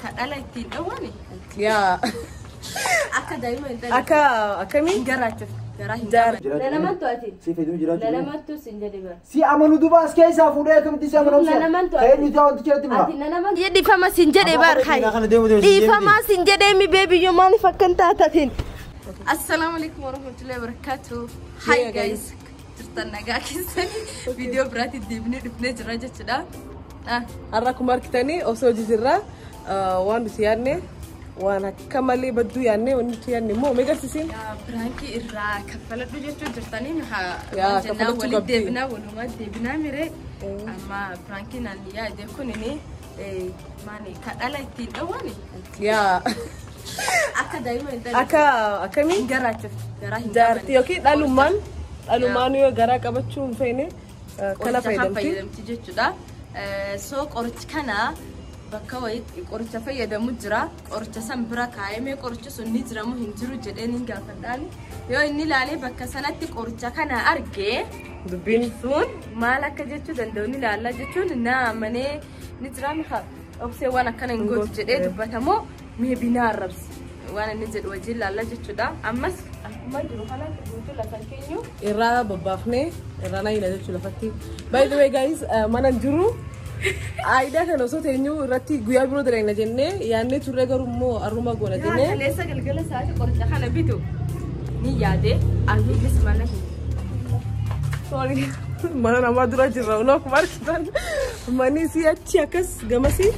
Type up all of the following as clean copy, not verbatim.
Kadhala ittiin dhawwani. Yaa. Akka daa'ima hin taane. Akka akkamii? Garaachuuf. Garaa hin Jaar- qaban. Lalamantu ati. Si fayyadamu jiraachuu. Lalamantu sin jedhe bara. Si amanu duuba as keessaa fuudhee akkamitti si amanu? Lalamantu Ta'ee nuti wanti jedhatti mura. Ati lalamantu. Dhiifama sin jedhe bara. Kana deemu deemu. Dhiifama sin jedhee mi beebiyyoo maaliif akkan taatatin? Assalaamu alaikum warahmatullahi wabarakatuh. Hi guys. Jirtan nagaa keessanii viidiyoo biraatti deebinee dhufnee jira jechuudha. Har'a akkuma argitanii osoo hojii jirra waan nuti yaadne waan akka malee badduu yaadne wanni nuti yaadne immoo mee agarsiisiin. Biraankii irraa kaffaladhu jechuun jirtanii Yaa, haa jennaan kaffalachuu walitti qabdi. deebinaa walumaa deebinaa miree amma biraankiin ani yaade kunini maani kadhala ittiin dhawwani Yaa. akka daa'ima hin taane Akka akkamii? garaachuuf garaa hin Jaartii yookiin dhalumaan yoo garaa qabachuu hin feene kana qoricha kan fayyadamti. fayyadamti jechuudha. So qorichi kana bakka wayii qoricha fayyadamu jira. Qoricha san bira kaayamee qorichi sun ni jira moo hin jiru jedhee ni gaafadhaan. Yoo inni ilaalee bakka sanatti qoricha kana argee Dubbiin sun maal akka jechuu danda'u ni ilaalla jechuun na amanee ni jira miha obsee waan akkana hin gootu jedhee dubbatamoo mee binaa arrabsi waan inni jedhu wajjin ilaalla jechuudha. Ammas akkuma jiru kana guutuu lafa keenyu irraa babbaafnee irraa na hina jechuu lafatti. By the way guys, mana hin jiru. Aayidaa kana osoo teenyuu irratti guyyaa biroo dalagna jennee yaadnee turre garuu immoo har'uma goona jennee. Kaleessa galgala sa'aatii qoricha kana bitu ni yaade anuunis mana hin Sorry. Mana namaa dura jirra unoo akkuma argitan manni isii achi akkas gamasii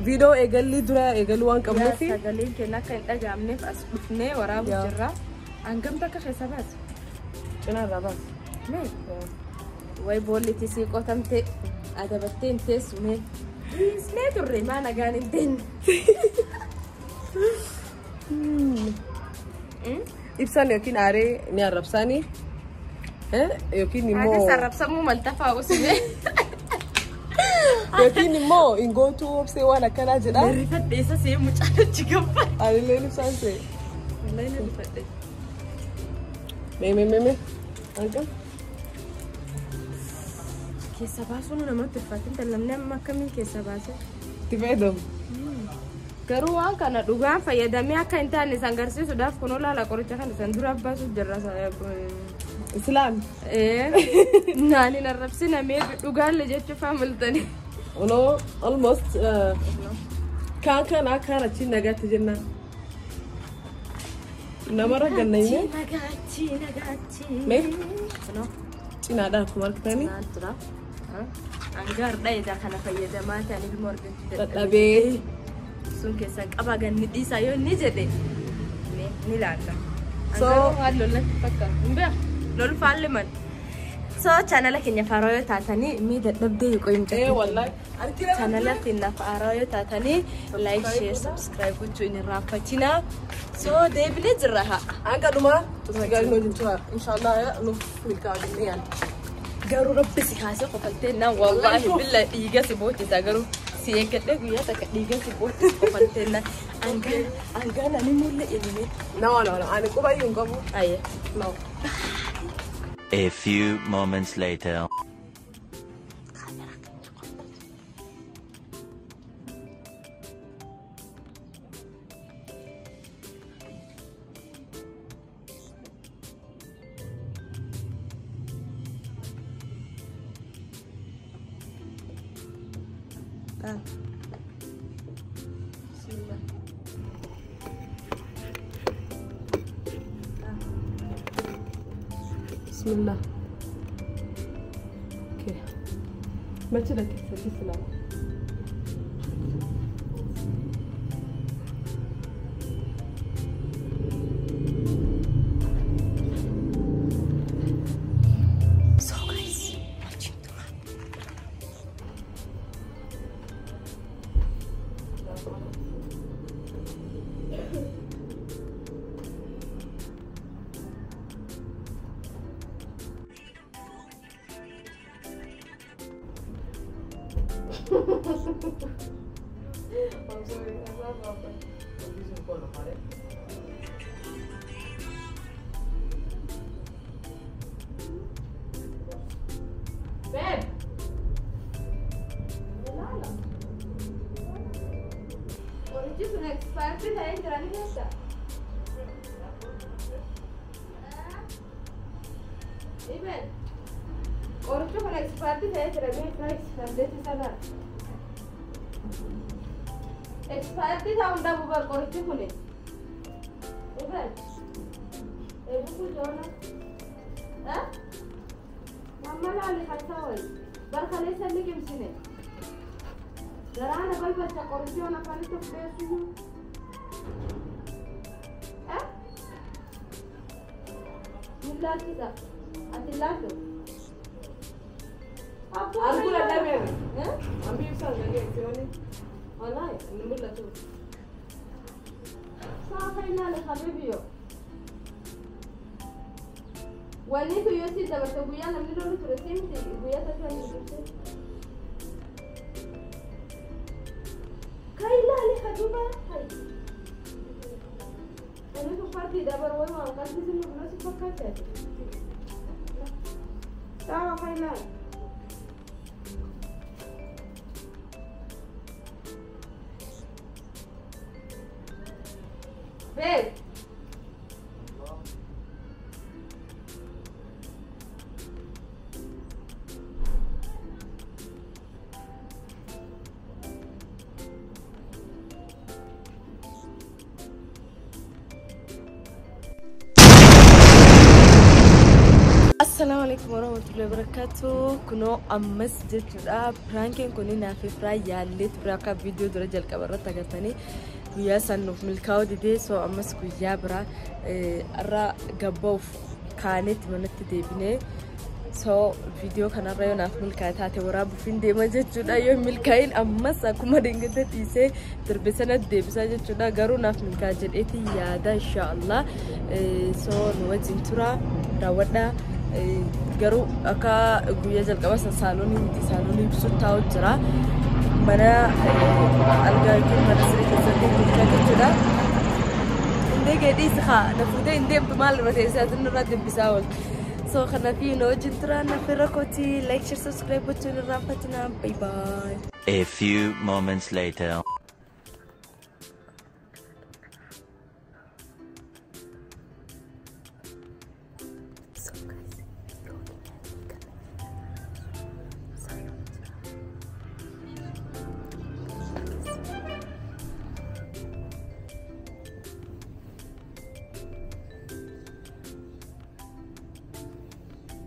viidiyoo eegalli dura eegaluu waan qabnuuf sagaleen keenya akka hin dhaga'amneef as dhufnee waraabuu Yaa. jirra. Hangam bakka keessa baasu? Cinaa irraa baasu. Mee wayi boollitti sii qotamte adabattee hin teessu mee dhiisnee turre maa nagaan hin teenye. Ibsaan yookiin aaree ni arrabsaanii yookiin immoo Atis arrabsamuu maltafaa usumee. Yookiin immoo hin gootuu obsee waan akkanaa jedha. Rifadhe isa see mucaan achi gabbaa. Anillee ibsaan see. Wallahi na rifadhe. Mee mee mee mee. Hangam? Keessa baasuun namatti ulfaatin tallamni amma akkamiin keessa baase? Itti fayyadamu. Garuu waan kana dhugaan fayyadamee akka hin taane isaan agarsiisuudhaaf kunoo laala qoricha kana isaan dura baasuuf jirra. Islaam. Naan hin arrabsina mee dhugaalle jechuuf hamiltanii. Unoo almost kaan kana kaan achiin nagaatti jennaan. Namarra gannayne Nagaatti nagaatti. Mee? Kunoo Cinaadhaan akkuma argitanii naan tura. Hangaar dhayeedha kana fayyadamaa ta'an ilmoo argachuu dadhabee. Sun keessan qabaa ganni dhiisaa yoo inni jedhe ni ilaalla. So- Waan lolatti fakkaatu hin beeku. Lolu faalli mal. So chaanala keenya faaraa yoo taatanii mii dadhabdee hiqoo hin Ee wallahi. Argina. Chaanala keenya faaraa yoo taatanii like, share, subscribe gochuu hin irraanfatinaa. So deebinee jirra haa. Hanga dhumaa turte gaarii nu wajjin tura. Inshallah nuuf milkaa'aa jennee yaadna. Garuu rabbi si kaasee qofaltee naan wallaahi billa dhiiga si boochisa garuu si eeggadhee guyyaa takka dhiiga si boochisa qofaltee naan hangaan hangaan ani mul'e ilmee. No no no ani quba iyyuu hin qabu. Ayyee. No. A few moments later. Bismillah. Bismillah. Okay. Machi dhaqe sadii silaa. So guys, wajjin tura. I'm sorry. I love Babe. Qorichi sun expired ta'ee jira ni beektaa? Ibel. Qorichi kun expired ta'ee jira beektaa expired sana. Expired ta'uu hin dhabu bar qorichi kuni. Ibel. Ebu kujoona. Eh? Mamma laali haasawai. Bar kaleessa ni qimsine. Garaana balbalcha qorichi waan afaanitti of dheessu. Eh? Ni laalchisa. Ati laaltu. Arguu dadhabeera. Eh? Ambi ibsaan dhageessi. Wallahi. Inni mul'atu. Saafa ilaali habibiyo. Wanni tu yoo si dabarte guyyaa namni lolu ture si miti guyyaa takka hin jirte. Ka ilaali haduba hay. Wanni tu fardi dabar wayi waan qalbii si mul'atu si fakkaate. Saafa ka ilaali. Babe. Assalamu alaikum warahmatullahi wabarakatuh. Kunoo ammas jechuudha. Prankiin kun naaf firaa yaallee ture akka viidiyoo dura jalqaba irratti agartanii guyyaa san nuuf milkaa'uu didee soo ammas guyyaa biraa irra gabba'uuf kaanetti manatti deebinee soo viidiyoo kanarra yoo naaf milkaa'e taate waraabuuf hin deema jechuudha. Yoo hin milkaa'in ammas akkuma dingata dhiisee darbe sanatti deebisaa jechuudha. Garuu naaf milkaa'a jedheeti yaada inshaallah. Soo nu wajjin tura daawwadhaa. Garuu akka guyyaa jalqaba san saaloonii miti saaloonii ibsu taa'u jira. Mana algaa yookiin mana siree keessatti hojjechaa jechuudha. Indee gadhiisi haa na fuutee hin deemtu maal irra teessee asin irraa dubbisaa ooltu. So kanaafii nu wajjin tura naaf irra kooti like share subscribe gochuun irraanfatina. Bye bye. A few moments later.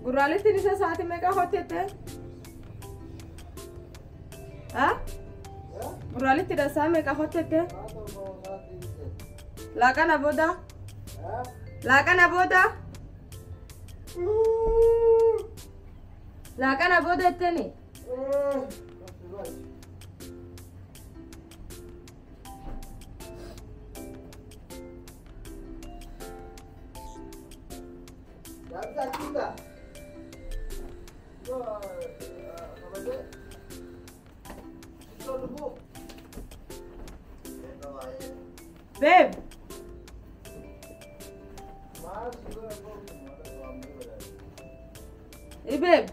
Gurraalittiin isa sa'aatii meeqa hojjette? Ha? Gurraalittiin isaa meeqa hojjette? Laaqana booda? Laaqana booda? Laaqana booda jetteni? Babe. Hey, babe.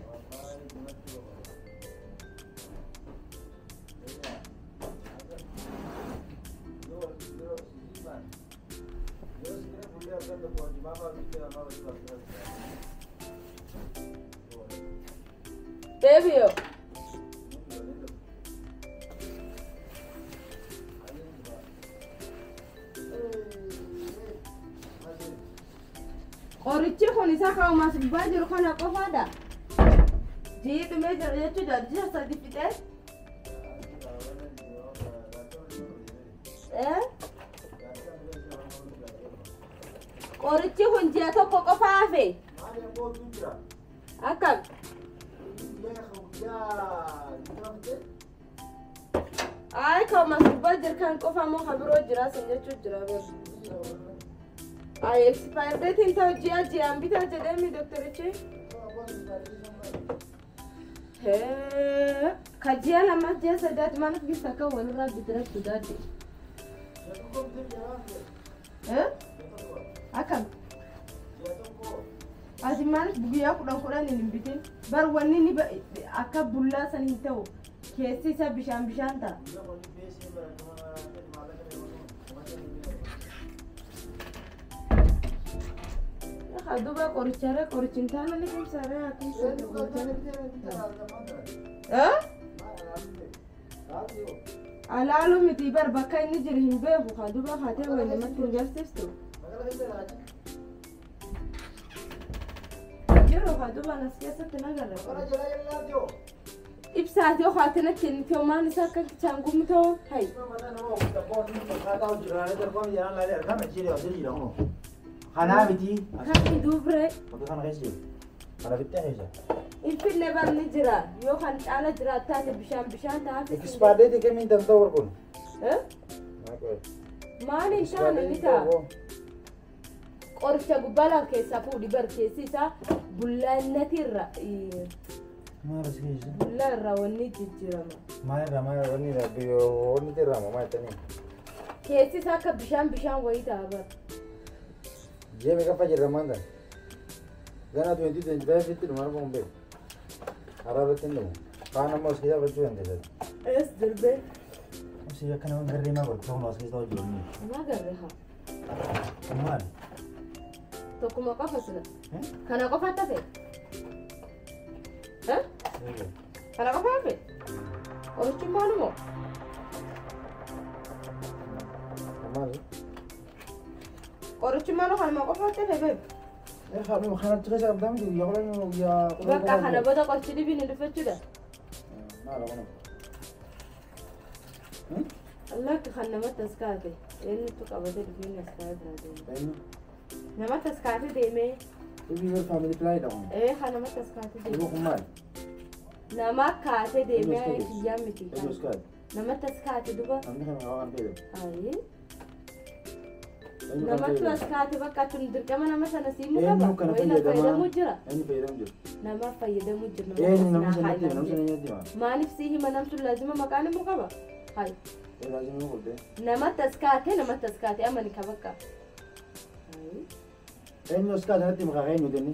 Baby. Qorichi kun isa kaa'umas gubbaa jiru kana qofaadha. Ji'i dhumee jira jechuudha. Ji'a sadi fixee. Qorichi kun ji'a tokko qofa hafe. Akkam. Ay kaa'umas gubbaa jiru kan qofa moo kan biroo jira san jechuu jira beeku. Ay expired date hin ta'u ji'a ji'aan bitaa jedhee doktorichi. Ka ji'a lama ji'a sadaati maaliif bisa akka walirraa bidirachuu daadde? Akkam? Ati maaliif guyyaa 10 hin bitin? Bar wanni ni akka bullaa san hin ta'u keessi isaa bishaan bishaan ta'a. Duuba qoricharra qorichi hin taane ni kumsaaree haa kumsaaree. Eh? Alaalu miti bar bakka inni jiru hin beeku haa duuba haatee wayii namatti hin garsiistu. Jiru haa duuba as keessatti nagarra. Ibsaati yoo haatee natti kennite maal isaa akka kichaan gumtoo hayi. Kanaa miti. Kan dubree. Bakka kana keessa jiru. Kana fixee keessa. Finfinnee barni jira yoo kan caala jira taate bishaan bishaan ta'a. Expired kamiin danda'u warqoon. Maali hin taane ni ta'a. Qoricha gubbaa lafa keessaa fuudhi bar keessi isaa bullaannatirra. Maal as keessa? Bullaa irraa wanni jijjiirama. Maal irraa maal wanni irraa wanni irraa maal jettanii? Keessi isaa akka bishaan bishaan wayii ta'a bar. Ji'a meeqaffaa jirra maanta? Gana 2025 itti dhuma arguun beeku. Karaa irratti hin dhumu. Kaan ammoo as keessaa fudhachuu dandeessa. Ees darbee. Obsi akka nama garree maa godhu ta'uun as keessaa hojii Maa garree haa? Maali? Tokkuma qofa sila. Kana qofa tafe? Kana qofa hafe? Qorichi maalumoo? Maali? Qorichi maalu kanuma qofa tafe beeku? Kanatti keessa qabdaa miti guyyaa kudhan guyyaa kudhan. Bakka kana booda qorichi dhibiin hin dhufachuudha. Maala kuna? Lakki kan namatti as kaate eenyutu qabatee dhufeen as kaa'ee biraa deeme. Namatti as kaate deemee. Dhibii bar faamilii pilaanidha kun. Ee kan namatti as kaate Dhibuu deeme. kun maali? Nama kaate deemee kiyyaa miti. Eenyu as kaate? Namatti as kaate duba. Namni kana waan fayyadamu. Ayii. Eenyu kan Namatti as fayyadamu? kaate bakka tun dirqama nama sana siimuu Eenyu qaba. kana Wayii na fayyadamaa? fayyadamuu jira. Eenyu fayyadamu jira? Nama fayyadamuu jira. Eenyu namni sanatti hima namni sanatti hima? Maaliif sii hima namtu laazima maqaan immoo qaba? Hayi. Laazima godhee. Namatti as kaate namatti as kaate amani ka bakka. Eenyu as kaate natti maqaa eenyu jenni?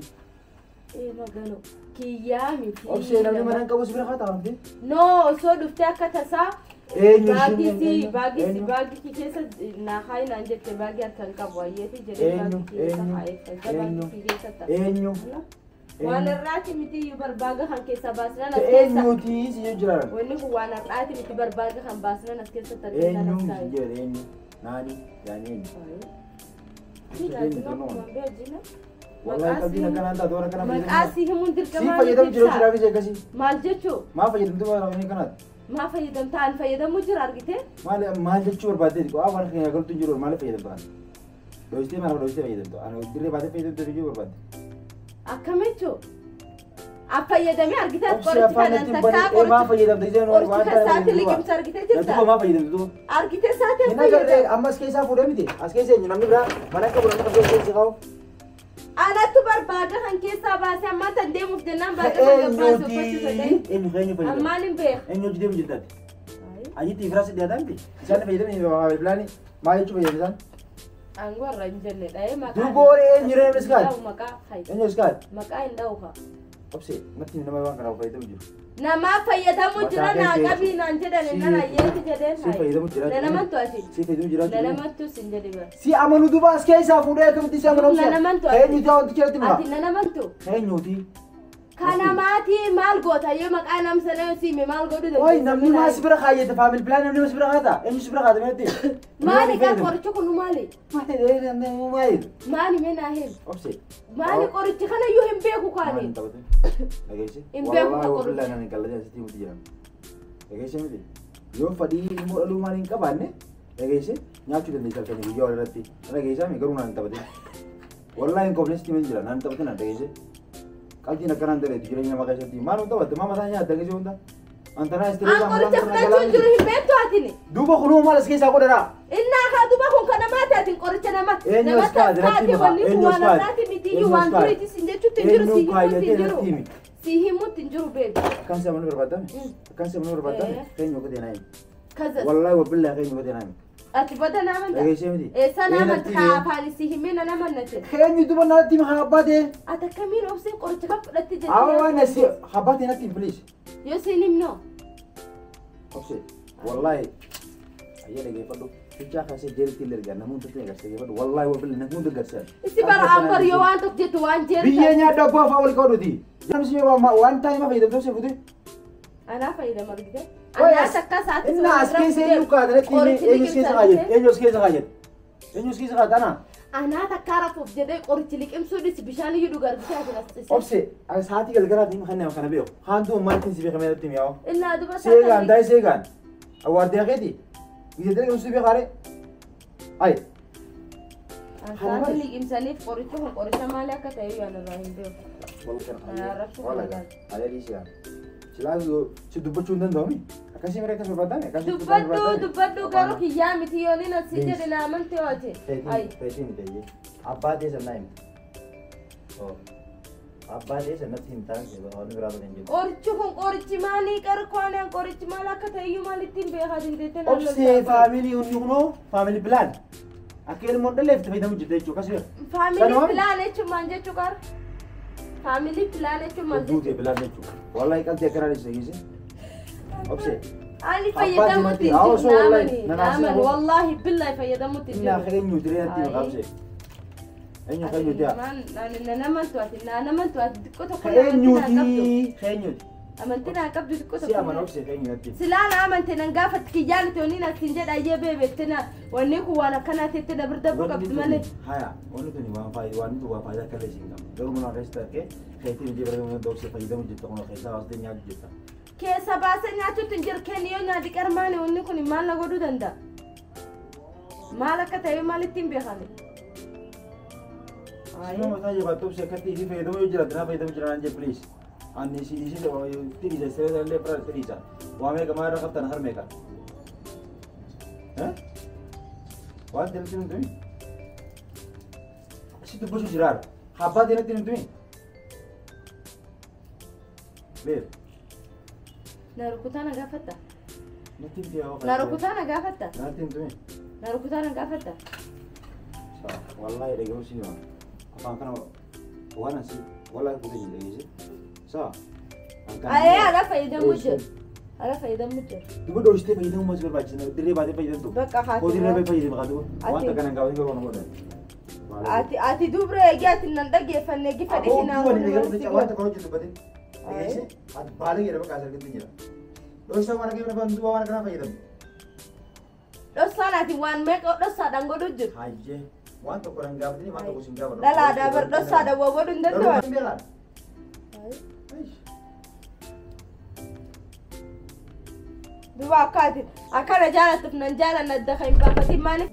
Ee magano kiyyaa miti. Obsee namni mana hin qabu si bira haa taa'u miti? No osoo dhuftee akka tasaa Eenyu baagii isheen si eenyu? baagii si Eenyu? baagii kii keessa naa haayi naan jette baagii harka hin qabu ayyeeti jedhee Eenyu? baagii kii keessa Eenyu? haayee baagii Eenyu? kii keessa ta'a. Eenyu? Waan irraati miti iyyuu barbaaga kan keessa baasnan as keessa. Eenyuti si jiraan? Wanni kun waan har'aati miti barbaaga kan baasnan as keessa tartiibaan Eenyu as si kaa'e. jedhe eenyu? Naani yaani eenyu? Wallahi qalbiin akkanaan taatu waan akkana Maqaa fayyadamu. si himuun Si dirqama fayyadamu jiru jira fi akkasii. Maal jechuu? Maa fayyadamtu waan akkana kanaati? Maa fayyadamta an fayyadamuu jira argite? Maal maal jechuu barbaaddeeti? Waa waan kana galtu hin jiru maal fayyadamtu an? Dhoostee maal dhoostee fayyadamtu? Ani dirree baatee fayyadamtu jechuu barbaadde. Akkam jechuu? An fayyadamee argite Obsi qorichi afaan kanan natti hin takkaa banne maa fayyadamte isheen qorichi waan kan taane sa'aatii fayyadamtu. liqimsa argite Na jirta? duuba maa fayyadamtu duuba? Argite sa'aatii Hin agarree fayyadamu. amma as keessaa fuudhee miti. As keessa eenyu namni biraa mana qabu namni qabu keessa kaa'u. Anattu barbaaga kan keessaa baasee ammaan tan deemuuf jennaan baaga kan gabbaase uffachuu Eenyuti? sadee. Eenyu eenyu fayyadamu? Ammaan hin beeku. Eenyu hojii deemu jirtaati? Ajitti ifraas dhiyaataa miti. Isaan fayyadamni bilaani maal jechuu fayyadamu isaan? Aangoo irra hin jenne dha'ee maqaa. Durgooree eenyu ree miskaati? Dha'u maqaa hayi. Eenyu iskaati? Maqaa hin dha'u haa. Obse natti nama waan kanaaf fayyadamu jiru. Namaa fayyadamu jira naa qabii naan jedhan nan ayyeeti jedheen Si fayyadamu jira. Nanamantu ati. Si fayyadamu jira. Nanamantu sin jedhi bara. Si amanu duuba as keessaa fuudhee akkamitti si amanu obse? Nanamantu ati. Eenyuti wanti irratti Ati maqaa? nanamantu. Eenyuti? Kana maatii maal goota yoo maqaa nam sana yoo siime maal godhuu Oi namni maa si bira kaayyate faamil pilaan namni maa si bira kaata? Eenyu si bira kaata meetti? Maali kan qorichi kun maali? Maali? Maali? Maali mee naa himi? Obse. Maali qorichi kana iyyuu hin beeku kaani. Maal taphate? Dhageesse? Hin beeku Wallahi qoricha. wabillahi nan hin qalladee asitti himutti jiran. Dhageesse miti? Yoo fadhii immoo dhaluu maal hin qabaanne dhageesse nyaachuu dandeessa halkanii guyyaa wal irratti. Dhageessaa mi garuu naan hin taphatin. Wallahi hin qofne sitti himutti jira naan hin taphatin naan dhageesse. Qalbiin akkanaan daleetu jireenya namaa keessatti maal hin taphatte maa mataa nyaatta dhageesse hunda. Antanaa istireesaa An qoricha fudhachuu hin jiru hin beektu atini. Duuba kunuu maal as keessaa godhadhaa? Innaa haa duuba kun kana maati atin qoricha nama Eenyu as namatti as kaa'ate natti kaa'ate hima. wanni kun Eenyu as waan kaa'ate? har'aati miti iyyuu Eenyu as waan kaa'ate? duriitis hin jechuutti hin jiru Eenyu si himutti hin kaayyatee jiru. natti himi. Si himutti hin jiru beeku. Akkan si amanuu barbaadame? Akkan si amanuu barbaadame? Keenya godhee naa himi. Kaza Wallahi wabillahi keenya godhee naa himi. ati bada naa amanta. Dhageessee miti? Eessa naa Ee, amanta natti haa himi. afaan si himee na namanna jedhe. Keenyu duuba natti himi haa abbaa ta'e. Ati akkamiin obseen qoricha kan fudhatte Awwa jettee waan asi abbaa ta'e natti himi please. yoo siin himnoo. Obse wallahi ayya dhageeffadhu. Bichaa kaasee jeeritti illee ergaa namoota ta'e agarsiisa jedhu wallaahi wabil namoota agarsiisa. Isi bara ambar yoo waan tokko jettu waan jeerta. Biyya nyaadhu abbaa afaan wal qabuuti. Namni waan taa'ee ma fayyadamtuu si fuute. Anaa fayyadama argite. Anaa takka sa'aatii Inni as keessa eenyu kaadha eenyu keessa kaajate eenyu as keessa kaajate eenyu as keessa kaajate anaa. Anaa takka rafuuf jedhee qorichi liqimsuudhis bishaan iyyuu dhuga argite ati as. Obse sa'aatii galgalaatiin kan nama kana beeku haantuu maaltiin si beekamee irratti mi'aawu. Innaa duba Seegaan taa'ee seegaan awwaardee keeti biyya liqimsuu beekaare. Ayi. Sa'aatii liqimsaniif qorichi kun qoricha maalii akka ta'e iyyuu ani irraa hin beeku. Wallahi ayi siyaa. Silaa si dubbachuu hin danda'umi. Akkasii miree akkas barbaadame akkasii Dubbadhu dubbadhu garuu kiyyaa miti yoo ni nasi jedhe na amante waate. Ayi. Feetii miti iyyee. Abbaa teessa naa himte. Abbaa teessa natti hin taane waan biraa hin jiru. Qorichi kun qorichi maalii qarqoonaan qorichi maal akka ta'e iyyuu maalitti hin beekaa dinteettee na Obsee faamilii hundi kunoo faamilii bilaan. Akka ilmoon dhalleef itti fayyadamu jirte jechuudha akkasii. Faamilii pilaan jechuun maal jechuu qara? Faamilii pilaan jechuun maal jechuudha? Duutee bilaan jechuudha. Wallahi qalbii akkanaa dhiisee geesse. Obsee. Ani fayyadamutti hin jiru naamani naamani wallahi billahi fayyadamutti hin Inni jiru. akka eenyu jireenyatti hin qabse. Eenyu kan eenyuti haa? Namantu ati namantu ati xiqqoo tokko amantii naa qabdu. Eenyuti eenyuti. Amantii naa qabdu xiqqoo Si tokko. amana obsee eenyuti. Silaa na amante nan gaafatti kiyyaan itti wanni natti hin jedha ayyee beebeette na wanni kun waan akkanaa teette na birda buu qabdi malee. Haya, wanni tuni waan faayidaa waan waan faayidaa akka illee siin qabne. Garuu mana keessa ta'e keetii miti bara mana obsee fayyadamu jirta kun keessaa baastee nyaatu jirta. Keessa baasee nyaachuutti hin jiru kenni yoo nyaati qarmaani wanni kun maal na godhuu danda'a? Maal akka ta'e maalitti hin beekame? Sima mataa jabaattu obsee akkatti isii fayyadamu yoo jiraate naa fayyadamu jira naan jee please. Ani si isii itti dhiisa siree illee bira itti dhiisa. Waa meeqa maal irra qabtan har meeqa? Waan ta'eef hin tumi. Si dubbisuu jiraara. Abbaa ta'eef hin tumi. Beer. Na rukutaa na gaafatta? Natti himti yaa Na rukutaa na gaafatta? Natti hin tumi. Na rukutaa na gaafatta? Wallahi dhagahu si hima. Afaan kana waan asii wallahi kutee hin dhageesse. Saa. Ayee ala fayyadamuu jiru. Ala fayyadamuu jiru. Duba dhoositee fayyadamuu mas barbaachisa. Dirree baatee fayyadamtu. Bakka haati. Koo dirree fayyadame haa duba. Waan takka nan gaafatin garuu na godhan. Ati ati dubre eegi ati nan dhaggeeffanne eegi fedhi Aboo hinaa duba ni dhaggeeffate waan takka hojjetu dubbatin. Dhageesse ati baalee jedha bakka as argatti jira. Dhoositee waan akka kana duba waan akkanaa fayyadamu. Dhossaan ati waan meeqa dhossaadhaan godhuu jiru. Hayyee waan tokko nan gaafatini waan tokko sin gaafadhu. Dhalaadhaa bar dhossaadhaan waa godhuu hin Garuu danda'u. hin beekan. Duba akka ati akkana jaalattuuf nan jaalanna adda kan hin baafatin maaliif?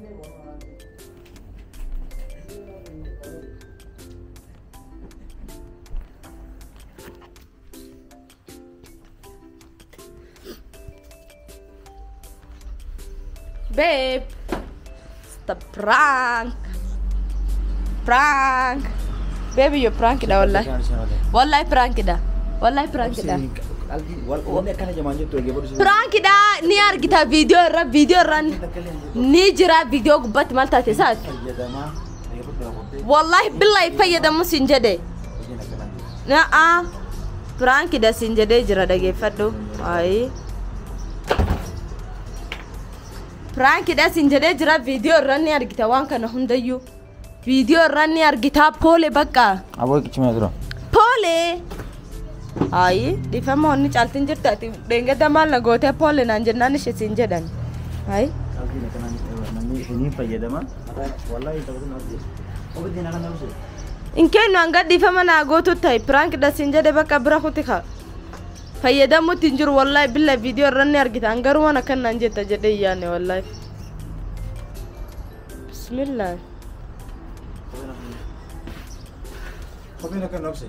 Babe, it's the prank. Prank. Baby, you're prank da wallahi. Wallahi prank da. Wallahi prank da. Wanni akkana jamaan jettu eegee Prank da ni argita video irra video irra ni jira video gubbatti maal taate isaati. Fayyadamaa eegee Wallahi billahi fayyadamu sin jedhe. Hojiin akkanaa jiru. Na'a prank da sin jedhee jira dhageeffadhu. Ayi. Prank da sin jedhee jira video irra ni argita waan kana hundayyuu. Video irra ni argita poole bakka. Aboo kichimee dura. Poole. Ayi dhiifama wanni caaltiin jirti ati dheengada maal na gootee poole naan jennaan ishee siin jedhan. Ayi. Qalbiin akkanaa namni isiniin fayyadama. Wallahi taphatin argee. Obiddeen akkana obsee. In kennu hanga dhiifama naa gootu ta'e prank dha siin jedhe bakka bira kuti kaa. Fayyadamuutti hin jiru wallahi billa viidiyoo irra ni argita hangaruu waan akkanaan jetta jedhee hin yaadne wallahi. Bismillah. Kopheen akkana obsee.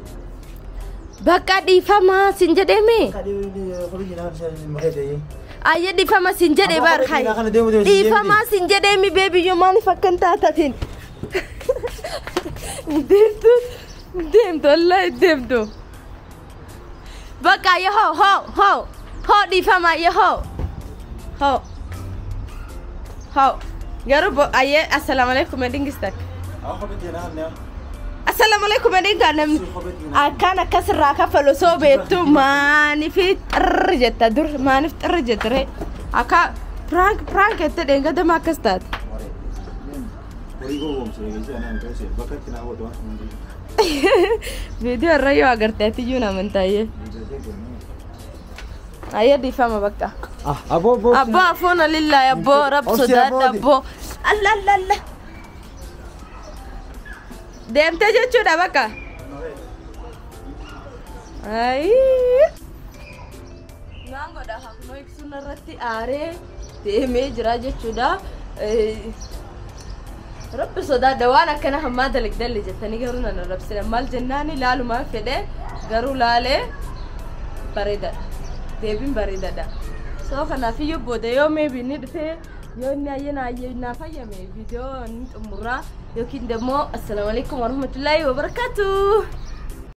Bakka dhiifama siin jedhee Kopheen Ayya dhiifama siin jedhee Abbaa baar kophee kana deemu deemu siin Dhiifama siin jedhee beebiyyuu maaliif akkan taatatiin? Deemtu deemtu wallahi deemtu. Bakka ayya hoo hoo hoo hoo dhiifama ayya hoo hoo hoo garuu ayya assalaamu alaikum edingistak. Assalaamu alaikum edingaa namni akkaan akkasirraa kaffalu osoo beektu maaliif xirri jetta dur maaliif xirri jetta ree akka Prank prank jettee dheengadama akkas taate. Horii gowwoomse dhageessee anaan ta'us bakka itti naa gootu waan hundi. Viidiyoo irra yoo agarte atiyyuu na amantaayee. Ayyee dhiifama bakka. Ah, aboo aboo. Abboo afoona lillaahi abboo rab Obsi sodaadha abbooti. abboo. Alla alla alla. Deemtee jechuudha bakka. Ayii. Naan godha hafnoo ibsuun irratti aaree deemee jira jechuudha. Rabbi sodaadha waan akkana hammaa dalagdalle jettanii garuu nan arrabsina maal jennaan ilaalumaan fedhe garuu laalee bareedaadha. Deebiin bareedaadha. So kanaafiyyuu booda yoo maybe inni dhufee yoo inni ayyana ayyana fayyame viidiyoo inni xumuraa yookiin immoo assalaamu alaikum warahmatullaahi wabarakaatuh.